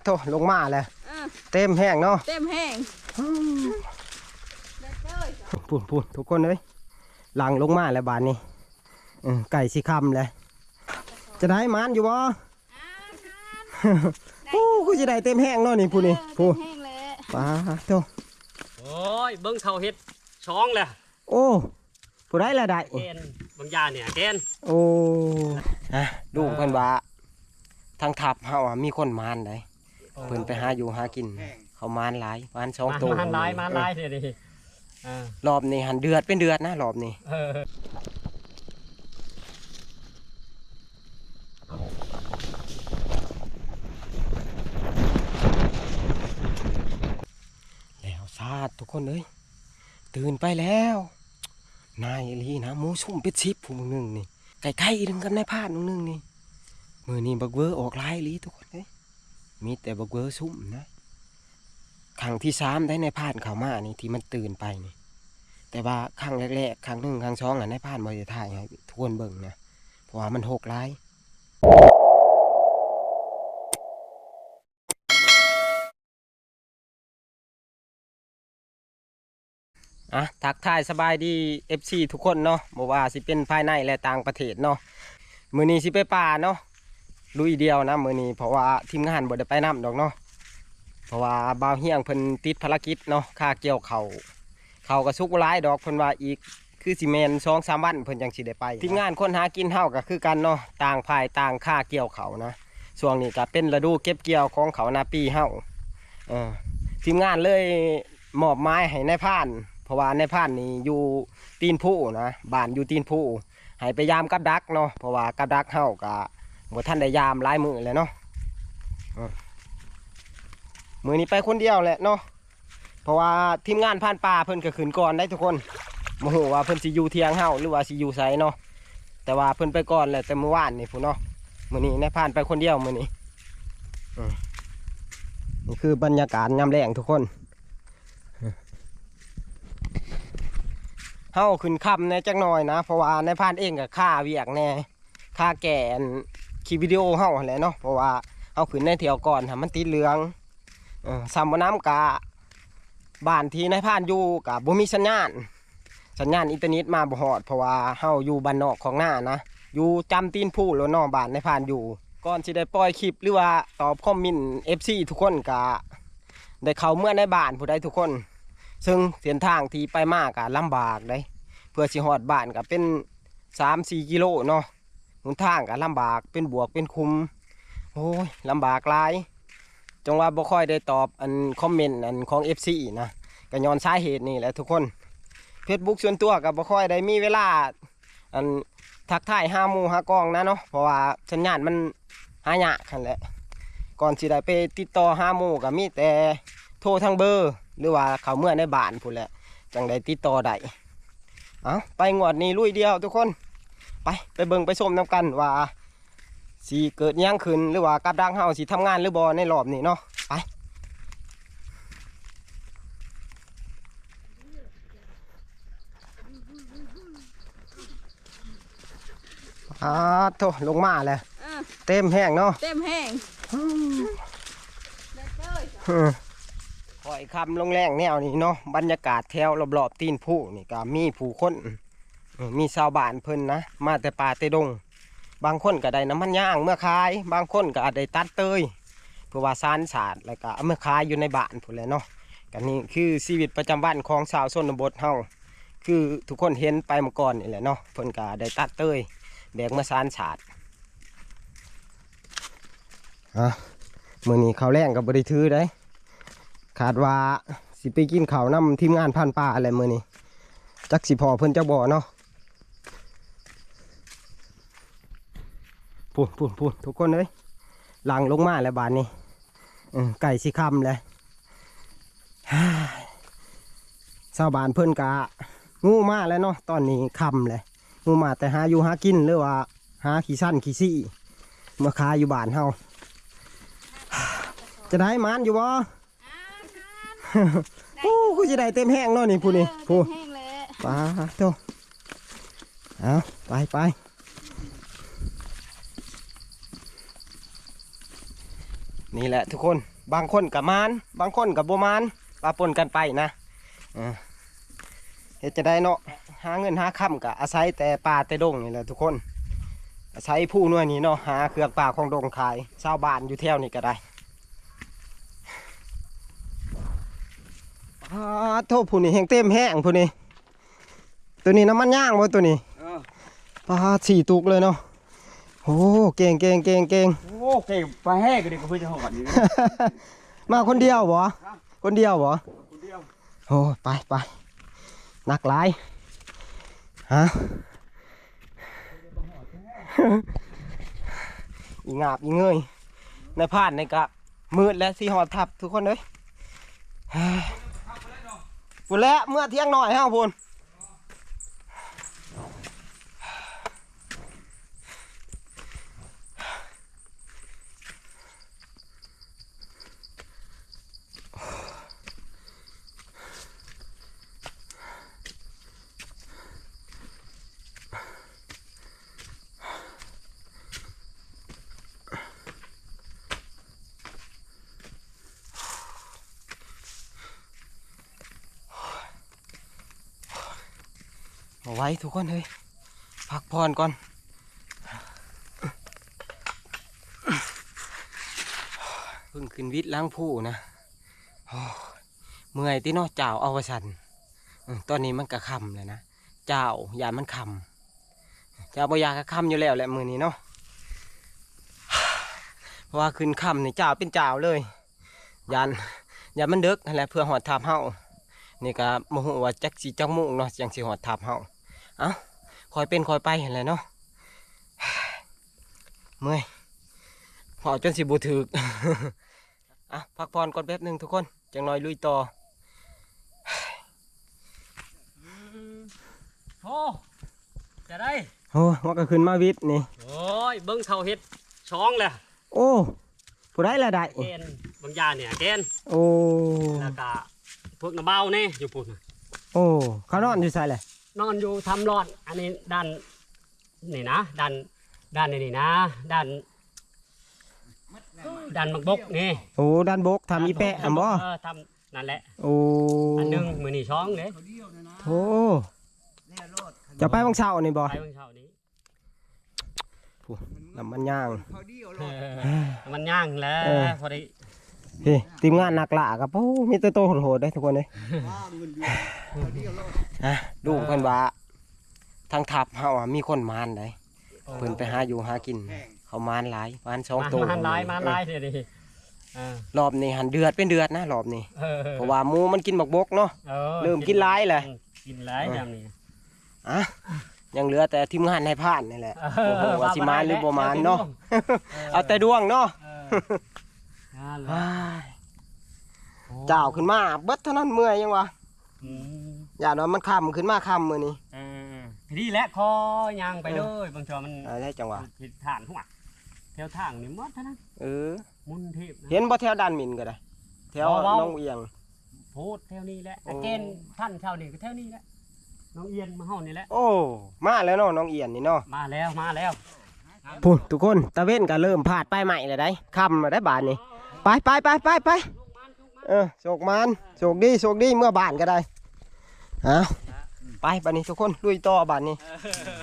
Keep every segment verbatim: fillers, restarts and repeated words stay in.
โธ่ ลงมาแล้ว เออ เต็มแฮงเนาะ เต็มแฮง อืม เด็ดเลย พู้นๆ ทุกคนเอ้ย หลั่งลงมาแล้วบาดนี้ เออ ใกล้สิค่ำแล้ว จะได้หมานอยู่บ่ อ่า หมาน โอ้ คือสิได้เต็มแฮงเนาะนี่ พู้นนี่ เออ พู้น เต็มแฮงแล้ว ปาดโธ่ โอ้ย เบิ่งเฒ่าเฮ็ดช่องแล้ว โอ้ ผู้ใดล่ะได้ แกน บางอย่างเนี่ย แกน โอ้ ฮะ ลุงเพิ่นว่า ทางทัพเฮาอะมีคนหมานได๋ เพิ่นไปหาอยู่หากิน เขาหมานหลาย หมานสองโต หมานหลาย หมานหลายเด้อนี่ อ่า รอบนี้หั่นเดือดเป็นเดือดนะ รอบนี้ เออ แล้วซาดทุกคนเอ้ย ตื่นไปแล้ว นายอีหลีนะ หมู่ซุ่มเป็นสิบผู้มื้อหนึ่งนี่ ใกล้ๆ หนึ่งกับนายพรานมื้อหนึ่งนี่ มื้อนี้บักเวอออกหลายอีหลีทุกคนเอ้ย มีแต่บักเวอซุ่มนะ ครั้งที่สามได้นายพรานเข้ามานี่ที่มันตื่นไปนี่ แต่ว่าครั้งแรกๆ ครั้งหนึ่งครั้งสองอะนายพรานบ่ได้ถ่ายให้ทุกคนเบิ่งนะ เพราะว่ามันฮกหลาย อ่ะ ทักทายสบายดี เอฟซี ทุกคนเนาะ บ่ว่าสิเป็นภายในและต่างประเทศเนาะ มื้อนี้สิไปป่าเนาะ ลุยเดี่ยวนะมื้อนี้ เพราะว่าทีมงานบ่ได้ไปนำดอกเนาะ เพราะว่าบ่าวเฮียงเพิ่นติดภารกิจเนาะ ค่าเกี่ยวข้าว ข้าวก็สุกบ่หลายดอก เพิ่นว่าอีก คือสิแม่นสองสามวันเพิ่นจั่งสิได้ไป ทีมงานคนหากินเฮาก็คือกันเนาะ ต่างฝ่ายต่างค่าเกี่ยวข้าวนะ ช่วงนี้ก็เป็นฤดูเก็บเกี่ยวของข้าวนาปีเฮา เออ ทีมงานเลยมอบหมายให้นายพราน เพราะว่านายพรานนี่อยู่ตีนภูนะ บ้านอยู่ตีนภู ให้ไปยามกับดักเนาะ เพราะว่ากับดักเฮาก็บ่ทันได้ยามหลายมื้อแล้วเนาะ เออ มื้อนี้ไปคนเดียวแหละเนาะ เพราะว่าทีมงานพรานป่าเพิ่นก็ขึ้นก่อนได้ทุกคน บ่ฮู้ว่าเพิ่นสิอยู่เถียงเฮาหรือว่าสิอยู่ไสเนาะ แต่ว่าเพิ่นไปก่อนแล้วแต่มื้อวานนี่พู้นเนาะ มื้อนี้นายพรานไปคนเดียวมื้อนี้ อืม นี่คือบรรยากาศยามแลงทุกคน เฮาขึ้นค่ำแหน่จักหน่อยนะ เพราะว่านายพรานเองก็คาเวียกแหน่ คาแก่อันคลิปวิดีโอเฮาหั้นแหละเนาะ เพราะว่าเฮาขึ้นในเที่ยวก่อนหั้นมันติดเหลือง เออ ซ้ำบ่นำกะ บ้านที่นายพรานอยู่กะบ่มีสัญญาณ สัญญาณอินเทอร์เน็ตมาบ่ฮอด เพราะว่าเฮาอยู่บ้านนอกของนานะ อยู่จำตีนภูโลดเนาะ บ้านนายพรานอยู่ ก่อนสิได้ปล่อยคลิปหรือว่าตอบคอมเมนต์ เอฟซี ทุกคนกะได้เข้าเมือในบ้านพู้นใดทุกคน ซึ่งเส้นทางที่ไปมากะลำบากเด้ เพื่อสิฮอดบ้านกะเป็นสามสี่กิโลเนาะ หนทางกะลำบาก เป็นบวกเป็นขุม โอ้ย ลำบากหลาย จั่งว่าบ่ค่อยได้ตอบอันคอมเมนต์อันของ เอฟซี นะ ก็ย้อนสาเหตุนี่แหละทุกคน Facebook ส่วนตัวก็บ่ค่อยได้มีเวลา อันทักทายหาหมู่หากองนะเนาะ เพราะว่าสัญญาณมันหายากหั้นแหละ ก่อนสิได้ไปติดต่อหาหมู่ก็มีแต่โทรทางเบอร์ หรือว่าเข้าเมือในบ้านพู้นแหละ จั่งได้ติดต่อได้ เอาไปงวดนี้ลุยเดี่ยวทุกคน ไป ไปเบิ่งไปชมนำกันว่า สิเกิดหยังขึ้น หรือว่ากับดักเฮาสิทำงานหรือบ่ในรอบนี้เนาะ ไป อ้าโธ่ ลงมาแล้ว เออ เต็มแฮงเนาะ เต็มแฮง อืม เด็ดเลย อืม ค่อยค่ำลงแลงแนวนี้เนาะ บรรยากาศแถวรอบๆตีนภูนี่ก็มีผู้คน เออ มีชาวบ้านเพิ่นนะ มาแต่ป่าแต่ดง บางคนก็ได้น้ำมันยางเมือขาย บางคนก็อาจได้ตัดเตย เพื่อว่าสานสาด แล้วก็เอาเมือขายอยู่ในบ้านพู้นแหละเนาะ ก็นี่คือชีวิตประจำวันของชาวชนบทเฮา คือทุกคนเห็นไปเมื่อก่อนนี่แหละเนาะ เพิ่นก็ได้ตัดเตย แบกมาสานสาด อ่ะ มื้อนี้ข้าวแลงก็บ่ได้ถือเด้ คาดว่าสิไปกินข้าวนำทีมงานพรานป่าแหละมื้อนี้ จักสิพ้อเพิ่นจักบ่เนาะ พู้นพู้นพู้น ทุกคนเอ้ย หลั่งลงมาแล้วบาดนี้ เออ ใกล้สิค่ำแล้ว ชาวบ้านเพิ่นกะ ฮู้มาแล้วเนาะ ตอนนี้ค่ำแล้ว ฮู้มาแต่หาอยู่หากิน หรือว่าหาขี้ซั่นขี้ซี้ มาขายอยู่บ้านเฮา จะได้หมานอยู่บ่ โอ้ คือสิได้เต็มแฮงเนาะนี่ พู้นนี่ เออ พู้น เต็มแฮงแล้ว ปาดโธ่ เอา ไปไป นี่แหละทุกคน บางคนก็หมาน บางคนก็บ่หมาน ปะปนกันไปนะ เออ เฮ็ดจั่งใดเนาะ หาเงินหาคำก็อาศัยแต่ป่าแต่ดงนี่แหละทุกคน อาศัยผู้หน่วยนี่เนาะ หาเครื่องป่าของดงขาย ชาวบ้านอยู่แถวนี้ก็ได้ อ้าโธ่ ผู้นี้แฮงเต็มแฮงผู้นี้ ตัวนี้น้ำมันยางบ่ตัวนี้ เออ ปาด สี่ตุกเลยเนาะ โอ้ เก่ง เก่ง เก่ง เก่ง โอ้ เก่ง ปลาแห้งก็ดีกว่าเพิ่นจะหอดนี่ มาคนเดียวบ่ ฮะ คนเดียวบ่ คนเดียว โอ้ ไป ไป หนักหลาย ฮะ อีหงาบอีเงย นายพรานนี่ก็มืดแล้ว สิฮอดถ้ำทุกคนเอ้ย พู้นแหละ เมือเที่ยงน้อยเฮาพู้น เอาไว้ทุกคนเฮ้ย พักผ่อนก่อน เพิ่งขึ้นวิดล้างผู้นะ โอ้ย เมื่อยติเนาะ จ้าวเอาว่าซั่น อืม ตอนนี้มันก็ค่ำแล้วนะ จ้าวย่านมันค่ำ จ้าวบ่อยากให้ค่ำอยู่แล้วแหละมื้อนี้เนาะ เพราะว่าขึ้นค่ำนี่จ้าวเป็นจ้าวเลย ย่าน ย่านมันดึกหั้นแหละ เพื่อฮอดถ้ำเฮา นี่ก็บ่ฮู้ว่าจักสิจักโมงเนาะ จั่งสิฮอดถ้ำเฮา เอ้า ค่อยเป็นค่อยไปหั้นแหละเนาะ เมื่อย เว้าจนสิบ่ถืก อ่ะ พักผ่อนก่อนแป๊บหนึ่งทุกคน จั่งน้อยลุยต่อ โอ้ จะได้ โอ้ ว่าก็ขึ้นมาวิดนี่ โอ้ย เบิ่งเขาเฮ็ดช่องแหละ โอ้ ผู้ใดล่ะได้ แกน บางอย่างเนี่ย แกน โอ้ แล้วก็พวกน้าเบานี่อยู่พุ้นน่ะ โอ้ เขานอนอยู่ไสแหละ นอนอยู่ถ้ำรอด อันนี้ด้าน นี่นะ ด้าน ด้านนี่นะ ด้าน ด้านหมากบกนี่ โอ้ ด้านบก ถ้ำอีแปะ ด้านบก หั่นบ่ เออ ถ้ำนั่นแหละ โอ้ อันหนึ่ง มื้อนี้สองเด้ โอ้ เจ้าไปวังเสาร์นี่บ่ ไปวังเสาร์นี้ ผู้ น้ำมันยาง เออ มันย่างแล้ว เออ พอดี เฮ้ย ทีมงานนักล่าครับ โอ้ มีแต่โตโหดๆ เด้ทุกคนเด้ ฮะ ลุงเพิ่นว่า ทางถ้ำเฮาอะมีคนหมานได๋ เออ เพิ่นไปหาอยู่หากิน เขาหมานหลาย หมานสองโต หมานหลาย หมานหลายเดี๋ยวนี้ เออ รอบนี้หั่นเดือดเป็นเดือดนะ รอบนี้ เออ เพราะว่าหมูมันกินหมากบกเนาะ เออ เริ่มกินหลายแหละ อืม กินหลาย เออ ยามนี้ อ่ะ ยังเหลือแต่ทีมงานนายพรานนี่แหละ เออ โอ้โห ว่าสิหมานหรือบ่หมานเนาะ เออ เอาแต่ดวงเนาะ เออ นั่นแหละ ว้าย โอ้ จ้าวขึ้นมาเบิดเท่านั้นเมื่อยยังวะ อืม ย่านว่ามันค่ำขึ้นมาค่ำมื้อนี้ เออ นี่แหละคอย่างไปเลย บางเทื่อมัน อะไรจังหวะ ผิดทางหัว แถวทางนี่หมดเท่านั้น เออ มุนทิพย์นะ เห็นบ่แถวด่านหมิ่นก็ได้ แถว บ่ บ่ หนองเอียง โพดแถวนี้แหละ โอ้ ตะเกนท่านแถวนี้ก็แถวนี้แหละ น้องเอียนมาเฮานี่แหละ โอ้ มาแล้วเนาะ น้องเอียนนี่เนาะ มาแล้ว มาแล้ว พุ้นทุกคน ตะเว้นก็เริ่มพาดไปใหม่แล้วได้ ค่ำแล้วได้บาดนี้ ไป ไป ไป ไป ไป เออ โชคหมาน โชคดี โชคดี เมือบ้านก็ได้ เอา ไปบาดนี้ทุกคน ลุยต่อบาดนี้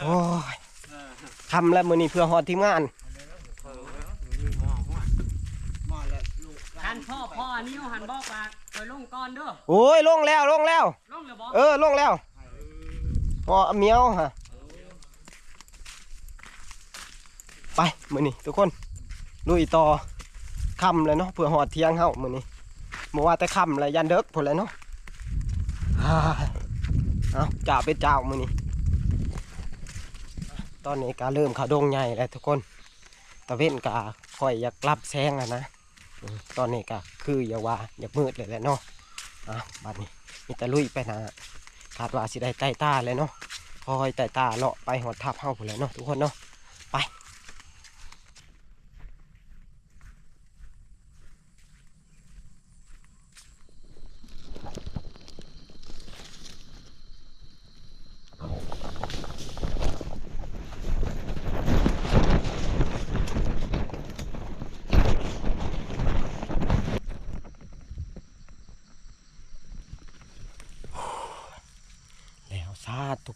โอ้ย ค่ำแล้วมื้อนี้เพื่อฮอดทีมงาน คันพ่อ พ่ออันนี้หันบอกว่าคอยลงก่อนเด้อ โอ้ย ลงแล้ว ลงแล้ว ลงแล้วบ่ เออ ลงแล้ว พ่อเหมียวฮะ ไป มื้อนี้ทุกคน ลุยต่อ ค่ำแล้วเนาะ เพื่อฮอดเที่ยงเฮามื้อนี้ บ่ว่าแต่ค่ำแล้ว ย่านดึกพุ้นแหละเนาะ อ่า เอา จ้าวเป็นจ้าวมื้อนี้ ตอนนี้ก็เริ่มเข้าดงใหญ่แล้วทุกคน ตะเว้นก็ค่อยอยากลับแสงแล้วนะ อืม ตอนนี้ก็คืออยากว่าอยากมืดเลยแหละเนาะ อ่ะ บัดนี้มีแต่ลุยไปนะ คาดว่าสิได้ไต่ตาเลยเนาะ คอยไต่ตาเลาะไปฮอดถ้ำเฮาพุ้นแหละเนาะทุกคนเนาะ ไป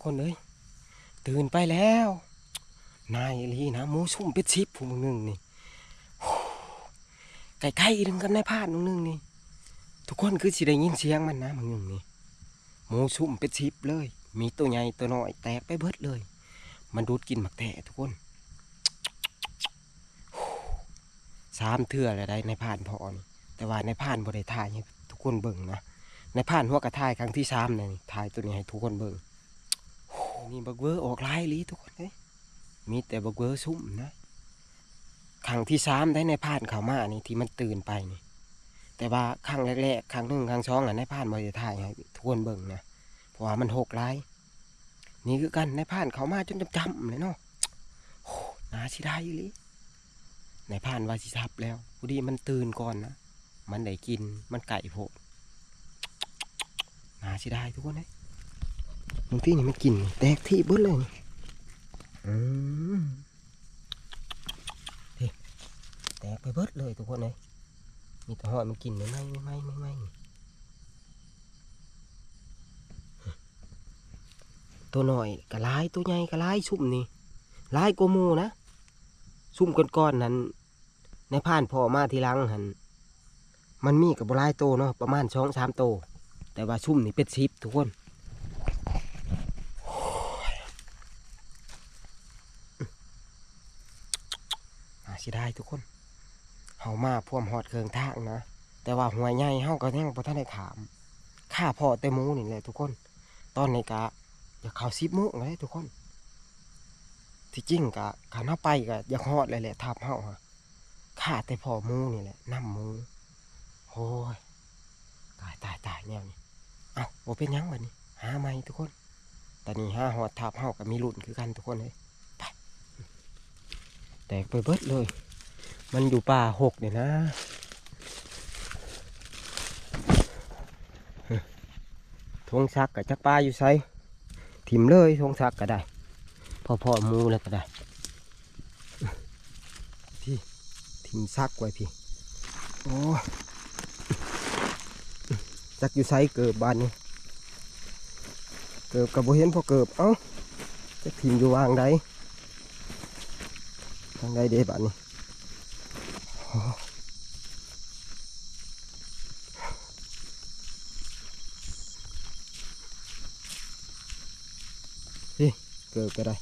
คนเอ้ย ตื่นไปแล้ว นายอีหลีนะ หมูซุ่มเป็นสิบผู้มื้อหนึ่งนี่ ใกล้ๆ หนึ่งกับนายพรานมื้อหนึ่งนี่ ทุกคนคือสิได้ยินเสียงมันนะ มื้อหนึ่งนี่ หมูซุ่มเป็นสิบเลย มีตัวใหญ่ตัวน้อยแตกไปเบิดเลย มันดูดกินหมากแต้ทุกคน สามเทื่อแล้วได้นายพรานพ่อนี่ แต่ว่านายพรานบ่ได้ถ่ายให้ทุกคนเบิ่งนะ นายพรานหัวกะถ่ายครั้งที่สามนี่ ถ่ายตัวนี้ให้ทุกคนเบิ่ง นี่บักเวอร์ออกหลายอีหลีทุกคนเอ้ย มีแต่บักเวอร์ซุ่มนะ ครั้งที่สามได้นายพรานเข้ามานี่ที่มันตื่นไปนี่ แต่ว่าครั้งแรกๆ ครั้งหนึ่งครั้งสองอะนายพรานบ่ได้ถ่ายให้ทุกคนเบิ่งนะ เพราะว่ามันหกหลาย นี่คือกันนายพรานเข้ามาจนจ้ำๆเลยเนาะ โอ้ น่าเสียดายอีหลี นายพรานว่าสิทับแล้ว พอดีมันตื่นก่อนนะ มันได้กิน มันไก่โพด น่าเสียดายทุกคนเอ้ย บางทีนี่มันกินแตกที่เบิดเลยนี่ อืม นี่ แตกไปเบิดเลยทุกคนเอ้ย มีแต่หอยมันกินใหม่ๆ ใหม่ๆ ใหม่ๆ ตัวน้อยก็หลาย ตัวใหญ่ก็หลาย ซุ่มนี่ หลายกว่าหมู่นะ ซุ่มก่อนๆ นั้น นายพรานพ่อมาทีหลังหั่น มันมีก็บ่หลายโตเนาะ ประมาณสองสามโต แต่ว่าซุ่มนี่เป็นสิบทุกคน โอ้ย น่าเสียดายทุกคน เฮามาพร้อมฮอดเครื่องทางนะ แต่ว่าห้วยใหญ่เฮาก็ยังบ่ทันได้ข้าม ข้าพ้อแต่หมูนี่แหละทุกคน ตอนนี้ก็อยากเข้าสิบโมงแล้วทุกคน ที่จริงก็คันเฮาไปก็อยากฮอดแล้วแหละ ทับเฮาฮะ ข้าแต่พ้อหมูนี่แหละ นำหมู โอ้ย ตาย ตาย ตาย แนวนี้ เอ้า บ่เป็นหยังบัดนี้ หาใหม่ทุกคน ตอนนี้หาฮอดทับเฮาก็มีลุ้นคือกันทุกคนเอ้ย ไป แตกไปเบิดเลย มันอยู่ป่าหกนี่นะ ธงศักดิ์ก็จักปลาอยู่ไส ถิ่มเลยธงศักดิ์ก็ได้ พ้อๆ หมู่แล้วก็ได้ พี่ ถิ่มศักดิ์ไว้พี่ โอ้ย จักอยู่ไสเกิบบาดนี้ เกิบก็บ่เห็นพ้อเกิบ เอ้า จักถิ่มอยู่วางใด ทางใดเด้บาดนี้ โอ้ พี่ เกิบก็ได้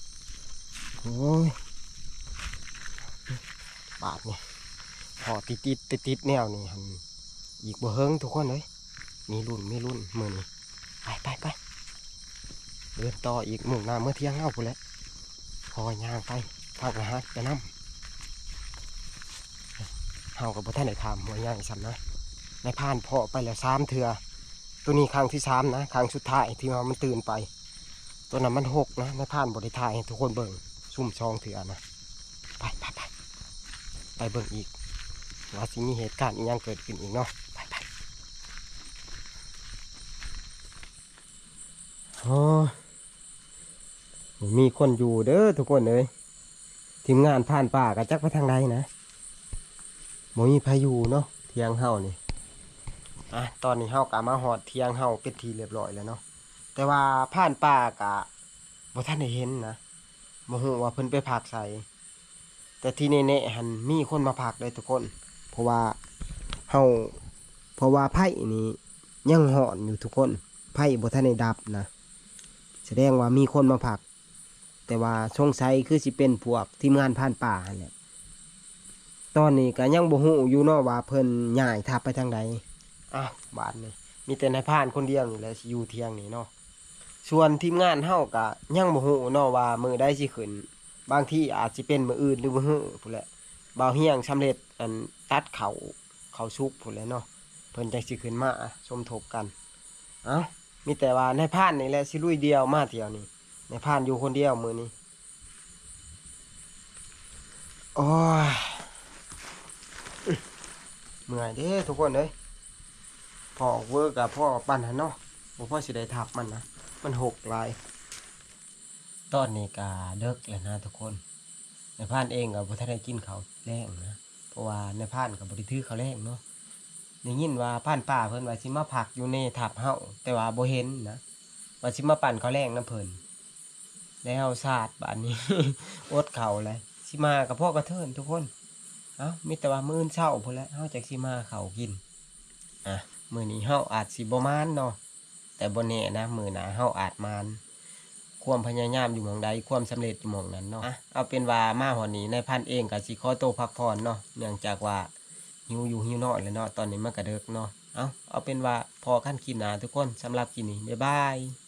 โอ้ย บาดนี่ พ้อติดๆ ติดๆ แนวนี่หั่น อีกบ่เฮิงทุกคนเอ้ย มีลุ้น มีลุ้น มื้อนี้ ไป ไป ไป เดินต่ออีก มุ่งหน้าเมือเถียงเฮาพู้นแหละ พ้อย่างไป พักอาหารไปนำ เฮาก็บ่ทันได้ข้ามห้วยใหญ่ซ้ำนะ นายพรานพ้อไปแล้วสามเทื่อ ตัวนี้ครั้งที่สามนะ ครั้งสุดท้ายที่ว่ามันตื่นไป ตัวนั้นมันหกนะ นายพรานบ่ได้ถ่ายให้ทุกคนเบิ่ง ซุ่มสองเทื่อนะ ไป ไป ไป ไปเบิ่งอีก ว่าสิมีเหตุการณ์อิหยังเกิดขึ้นอีกเนาะ ไป ไป โอ้ย มีคนอยู่เด้อทุกคนเอ้ย ทีมงานพรานป่าก็จักไปทางใดนะ บ่มีไผอยู่เนาะ เถียงเฮานี่ อ่ะ ตอนนี้เฮาก็มาฮอดเถียงเฮาเป็นที่เรียบร้อยแล้วเนาะ แต่ว่าพรานป่าก็บ่ทันได้เห็นนะ บ่ฮู้ว่าเพิ่นไปพักไส แต่ที่แน่ๆ หั่นมีคนมาพักเลยทุกคน เพราะว่าเฮา เพราะว่าไฟนี่ยังฮ้อนอยู่ทุกคน ไฟบ่ทันได้ดับนะ แสดงว่ามีคนมาพัก แต่ว่าสงสัยคือสิเป็นพวกทีมงานพรานป่าหั่นแหละ ตอนนี้ก็ยังบ่ฮู้อยู่เนาะว่าเพิ่นย้ายทัพไปทางใด อ้าว บาดนี้ มีแต่นายพรานคนเดียวนี่แหละสิอยู่เถียงนี่เนาะ ส่วนทีมงานเฮาก็ยังบ่ฮู้เนาะว่ามื้อใดสิขึ้น บางทีอาจสิเป็นมื้ออื่นหรือมื้อฮื้อพู้นแหละ บ่าวเฮียงสำเร็จอันตัดเข้า เข้าสุกพู้นแหละเนาะ เพิ่นจั่งสิขึ้นมาสมทบกัน เอ้า มีแต่ว่านายพรานนี่แหละสิลุยเดี่ยวมาเที่ยวนี้ นายพรานอยู่คนเดียวมื้อนี้ โอ้ย เมื่อยเด้ทุกคนเอ้ย พ้อเวิร์กอะ พ้อปานหั่นเนาะ บ่พอสิได้ทับมันนะ มันหกหลาย ตอนนี้ก็ดึกแล้วนะทุกคน นายพรานเองก็บ่ทันได้กินข้าวแลงนะ เพราะว่านายพรานก็บ่ได้ถือข้าวแลงเนาะ ได้ยินว่าพรานป่าเพิ่นว่าสิมาพักอยู่ในทัพเฮา แต่ว่าบ่เห็นนะ ว่าสิมาปั่นข้าวแลงนำเพิ่น แล้วซาดบาดนี้ อดข้าวเลย สิมากับพ่อกระเทินทุกคน เอ้า มีแต่ว่ามื้ออื่นเช้าพู้นแหละ เฮาจักสิมาข้าวกิน อ่ะ มื้อนี้เฮาอาจสิบ่มานเนาะ แต่บ่แน่นะ มื้อหน้าเฮาอาจมาน ความพยายามอยู่หม่องใด ความสำเร็จอยู่หม่องนั้นเนาะ อ่ะ เอาเป็นว่ามาฮอดนี้ นายพันเองก็สิขอตัวพักผ่อนเนาะ เนื่องจากว่าหิวอยู่หิวนอนแล้วเนาะ ตอนนี้มันก็ดึกเนาะ เอา เอาเป็นว่าพ้อกันคลิปหน้าทุกคน สำหรับคลิปนี้ บ๊ายบาย